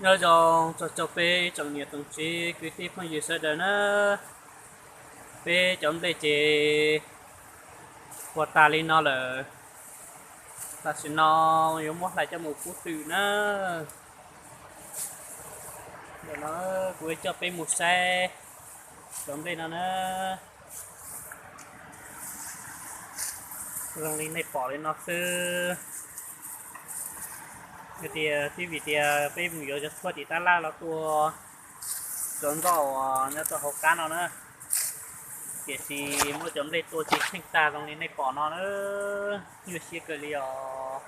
Nyob zoo txog rau peb tsoom niam tsoom txiv kwv tij phooj ywg sawv daws na. Peb cov nplej ces ua tag li no lawm, tam sim no yuav muab hlais coj mus pub twm na. Ntawm no kuv coj peb mus saib cov nplej no na. Zoo li nej pom li no xwb. Yog tias twb vim tias peb mus yuav cov tshuaj tim tab laj los tua cov ntxooj uas nyob rau hauv qab no na, tiam sis muab cov nplej tua tsis tsheej tag zoo li nej pom no na, nyuaj siab kawg li os.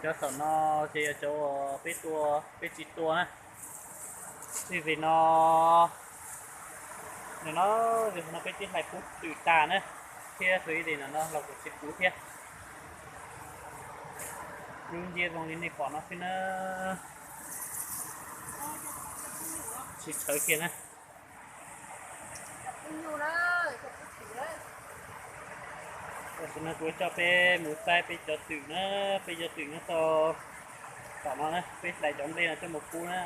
Cov saum no ces yog cov uas peb tua, peb tsis tua na. Vim no, no, no peb twb hlais pub twm tas na, thiab xws li no los kuj tsis puv thiab. Lub nciab zoo li nej pom no xwb na, tsis txhawv kiag na. Tam sim no kuv coj peb mus saib peb cov twm na, peb cov twm nyob rau tom no na, peb hlais cov nplej no coj mus pub na.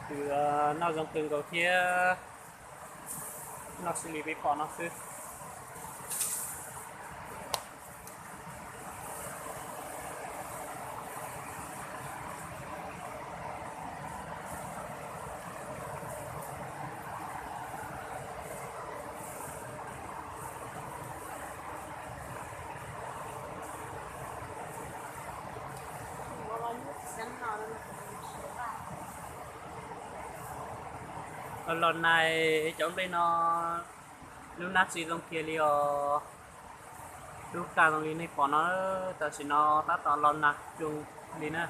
Twm noj zoo kawg nkaus thiab, noj xws li peb pom no xwb. Los nag cov nplej no lub nab tsis zoo kiag li os. Lub kaj zoo li nej pom no, tam sim no tab tom los nag cuag li na.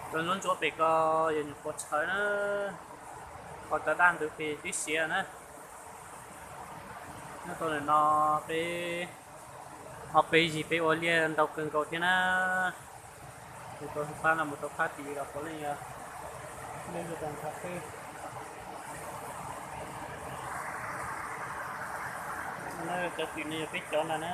Cov ntsuab ntsuab pem ko yog nyuam qhuav txhawv na, ho cov daj ntawd pem twb siav na. Nyob rau ntawm no peb ho peb zis peb ua liaj ntau kawg nkaus thiab na. Tus tau pab no mus tau phab tid los puav leej yog lub ntsuab tau nrho xwb. Cov twm no yog peb cov ntag na.